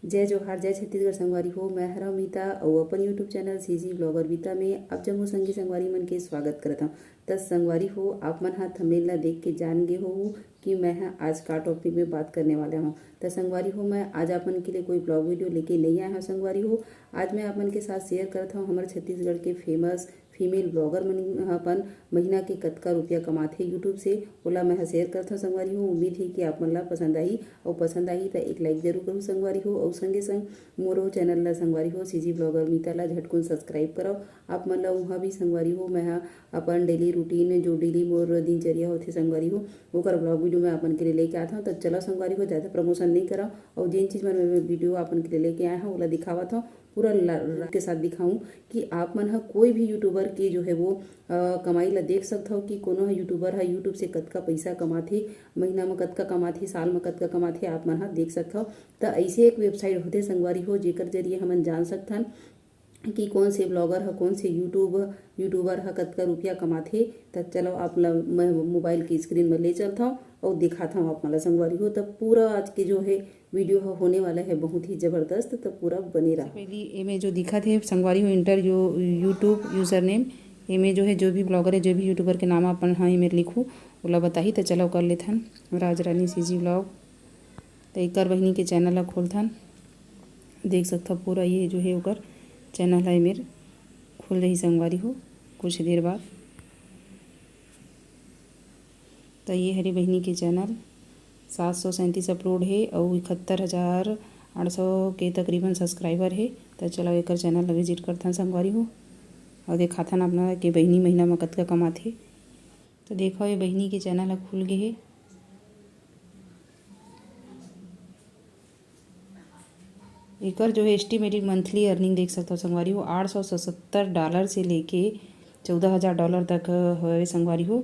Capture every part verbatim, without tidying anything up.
जय जोहार, जय छत्तीसगढ़ संगवारी हो। मैं हरव मीता अउ अपन YouTube चैनल सीजी ब्लॉगर मीता में आप जम्मो संगी संगवारी मन के स्वागत करत हंव। त संगवारी हो, आप मन ह थंबनेल ला देख के जान गे होहू कि मैं ह आज का टॉपिक में बात करने वाला हूँ। त संगवारी हो, मैं आज आप मन के लिए कोई ब्लॉग वीडियो लेके नहीं आया हूँ संगवारी हो। आज मैं आप मन के साथ शेयर करत हूँ हमर छत्तीसगढ़ के फेमस फीमेल ब्लॉगर मन ह अपन महीना के कतका रुपया कमाथे YouTube से, ओला मैं ह शेयर करत हूँ संगवारी हो। उम्मीद है कि आप मन ला पसंद आही, अउ पसंद आही त एक लाइक जरूर करू संगवारी हो। अउ संगे संग मोरो चैनल ला संगवारी हो, सीजी ब्लॉगर मीता ला झटकुन सब्सक्राइब करव। आप मन ला उहाँ भी संगवारी हो, मैं ह अपन डेली रूटीन, जो डेली मोर दिनचर्या होथे संगवारी हो, ओकर ब्लॉग वीडियो मैं आप मन के लिए लेके आत हूँ। त चलो संगवारी हो, ज़्यादा प्रमोशन नहीं करव, अउ जेन चीज़ मन मैं वीडियो आप मन के लिए लेके आए हूँ, ओला दिखावत हूँ। पूरा ला-, के साथ दिखाऊं कि आप मन ह कोई भी यूट्यूबर के जो है वो, अ, कमाई ला देख सकत हव कि कोनो ह यूट्यूबर ह YouTube से कतका पइसा कमाथे, महीना म कतका कमाथे, साल म कतका कमाथे, आप मन ह देख सकत हव। त ऐसे एक वेबसाइट होथे संगवारी हो, जेकर जरिए हमन जान सकथन कि कौन से ब्लॉगर ह, कौन से YouTube, यूट्यूबर ह कतका रुपया कमाथे। त चलो आप ला मैं मोबाइल के स्क्रीन म ले चलत हव अउ दिखात हव आप मन ला संगवारी हो। त पूरा आज के जो है वीडियो ह होने वाला है बहुत ही जबरदस्त, त पूरा बने रहा। पहली एमे जो दिखत हे संगवारी हो, enter your YouTube username। एमे जो है जो भी ब्लॉगर है, जो भी यूट्यूबर के नाम अपन ह एमे लिखू, ओला बताही। त चलो कर लेथन राज रानी सीजी ब्लॉग। त एकर बहिनी के चैनल ला खोलथन, देख सकथव पूरा ये जो है ओकर चैनल है मेर खुल रही संगवारी हो कुछ देर बाद। त ये हरे बहिनी के चैनल, सात सौ सैंतीस अपलोड हे अउ इकहत्तर हजार आठ सौ के तकरीबन सब्सक्राइबर हे। त चलो एकर चैनल ला विजिट करथन संगवारी हो अउ देखाथन अपना के बहिनी महीना म कतका कमाथे। त देखो ये बहिनी के चैनल ह खुल गे हे। एकर जो है एस्टिमेटेड मंथली अर्निंग देख सकथव संगवारी हो, आठ सौ सतहत्तर डॉलर से लेके चौदह हजार डॉलर तक हवे संगवारी हो।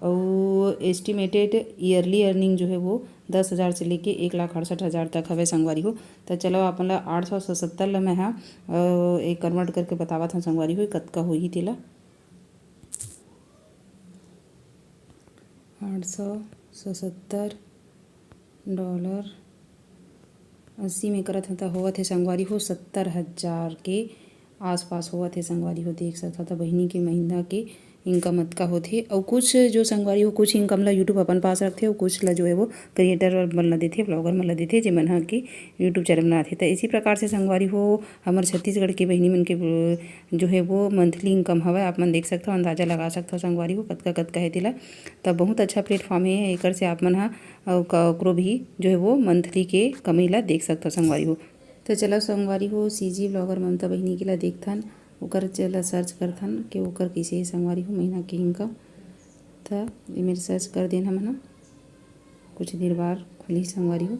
अउ एस्टिमेटेड ईयरली अर्निंग जो है वो दस हजार से लेके एक लाख अड़सठ हजार तक हवे संगवारी हो। त चलो आप मन ला आठ सौ सतहत्तर ला मैं हा, अ, एक कन्वर्ट करके बतावत हूँ संगवारी हो कतका होही तेला। आठ सौ सतहत्तर डॉलर अस्सी में करत हन, त होवत हे संगवारी हो सत्तर हजार के आसपास होवत हे संगवारी हो। देख सकत हव, त बहिनी के महीना के इनकम अतका होथे। अउ कुछ जो संगवारी हो, कुछ इनकम ला YouTube अपन पास रखथे, अउ कुछ ला जो है वो क्रिएटर मन ला देथे, ब्लॉगर मन ला देथे, जेमन ह कि YouTube चैनल बनाथे। त इसी प्रकार से संगवारी हो, हमर छत्तीसगढ़ के बहिनी मन के, अ, जो है वो मंथली इनकम हवय, आप मन देख सकत हव, अंदाजा लगा सकत हव संगवारी हो, कतका कतका हे तेला। त बहुत अच्छा प्लेटफॉर्म हे, एकर से आप मन ह, अ, ककरो भी जो है वो मंथली के कमई ला देख सकत हव संगवारी हो। त चलो संगवारी हो, सीजी ब्लॉगर ममता बहिनी के ला देखथन, ओकर च-, ला सर्च करथन कि ओकर कइसे हे संगवारी हो महीना के इनकम। त एमेर सर्च कर देन हमन ह, कुछ देर बाद खुलही संगवारी हो।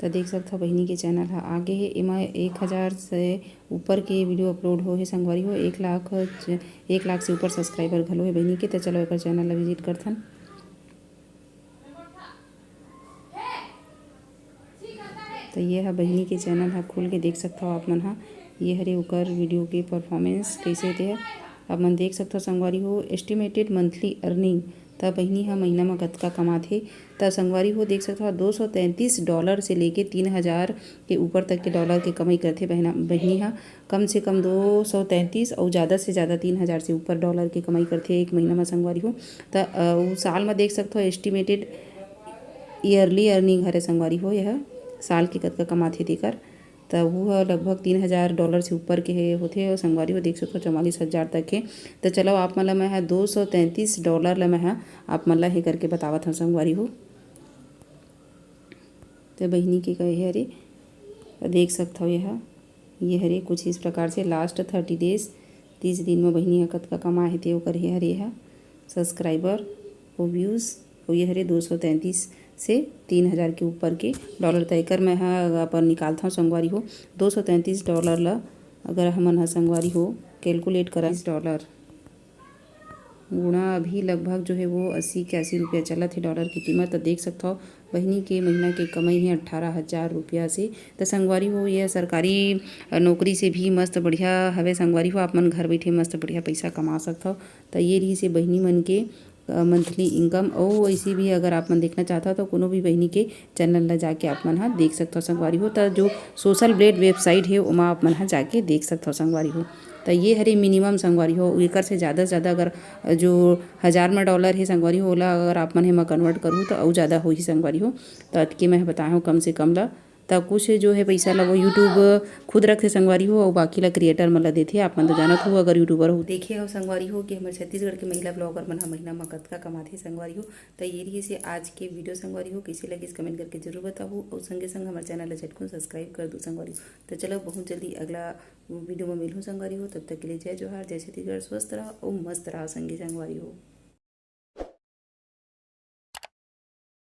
त देख सकत हव बहिनी के चैनल ह आगे हे, एमा एक हजार से ऊपर के वीडियो अपलोड होहे संगवारी हो। एक लाख, एक लाख से ऊपर सब्सक्राइबर घलो हे बहिनी के। त चलो एकर चैनल ला विजिट करथन। त ये ह बहिनी के चैनल ह खुल के देख सकत हव आप मन ह। ये हरे ओकर वीडियो के परफॉर्मेंस कइसे ते ह आप मन देख सकत हव संगवारी हो। एस्टिमेटेड मंथली अर्निंग, त बहिनी ह महीना म कतका कमाथे, त संगवारी हो देख सकत हव दो सौ तैंतीस डॉलर से लेके तीन हजार के ऊपर तक के डॉलर के कमई करथे बहिना, बहिनी ह। कम से कम दो सौ तैंतीस अउ ज़्यादा से ज़्यादा तीन हजार से ऊपर डॉलर के कमई करथे एक महीना म संगवारी हो। त, अ, उ साल म देख सकत हव एस्टिमेटेड ईयरली अर्निंग हरे संगवारी हो, यह साल के कतका कमाथे तेकर। त वो ह लगभग तीन हजार डॉलर से ऊपर के हे, होथे। अउ संगवारी हो देख सकत हव चौवालीस हजार तक हे। त चलो आप मन ल मैं ह दो सौ तैंतीस डॉलर ल मैं ह आप मन ल हे करके बतावत हव संगवारी हो। त बहिनी के कहे हरे, त देख सकत हव यह, ये हरे कुछ इस प्रकार से लास्ट थर्टी डेज, तीस दिन म बहिनी ह कतका कमाए हे ते ओकर हे हरे ह सब्सक्राइबर अउ व्यूज, अउ ये हरे दो सौ तैंतीस से तीन हजार के ऊपर के डॉलर। त एकर मैं ह अपन निकालत हव संगवारी हो, दो सौ तैंतीस डॉलर ल अगर हमन ह संगवारी हो कैलकुलेट करन, तीस डॉलर गुणा अभी लगभग जो है वो अस्सी इक्यासी रुपया चलत हे डॉलर की कीमत। त देख सकत हव बहिनी के महीना के कमई हे अट्ठारह हजार रुपया से। त संगवारी हो, ये सरकारी, अ, नौकरी से भी मस्त बढ़िया हवे संगवारी हो, आप मन घर बैठे मस्त बढ़िया पैसा कमा सकत हव। त ये रहिस हे बहिनी मन के मंथली इनकम। और वैसे भी अगर आप मन देखना चाहता हो तो कोनो भी बहिनी के चैनल ला जाके आप मन ह देख सकथो संगवारी हो। तो जो सोशल ब्लेड वेबसाइट है ओमा आप मन ह जाके देख सकथो संगवारी हो। तो ये हरे मिनिमम संगवारी हो, एकर से ज़्यादा से ज़्यादा अगर जो हज़ार में डॉलर है संगवारी हो, ओला अगर आप मन एमा कन्वर्ट करू तो अउ ज़्यादा होही संगवारी हो। तो अतके मैं बताए हूँ कम से कम ला। त कुछ जो है पैसा ला वो यूट्यूब खुद रखथे संगवारी हो, अउ बाकी ला क्रिएटर मन ला देथे। आप मन तो जानत हो अगर यूट्यूबर हो, देखे हो संगवारी हो कि हमर छत्तीसगढ़ के महिला ब्लॉगर मन ह महीना म कतका कमाथे संगवारी हो। त ये रहिसे आज के वीडियो संगवारी हो, कइसे लगिस कमेंट करके जरूर बताहू, अउ संगे संग हमर चैनल ला झटकुन सब्सक्राइब कर दू संगवारी हो। त चलो बहुत जल्दी अगला वीडियो म मिलहूँ संगवारी हो, तब तक के लिए जय जोहार, जय छत्तीसगढ़, स्वस्थ रहा अउ मस्त रहा संगे संगवारी हो।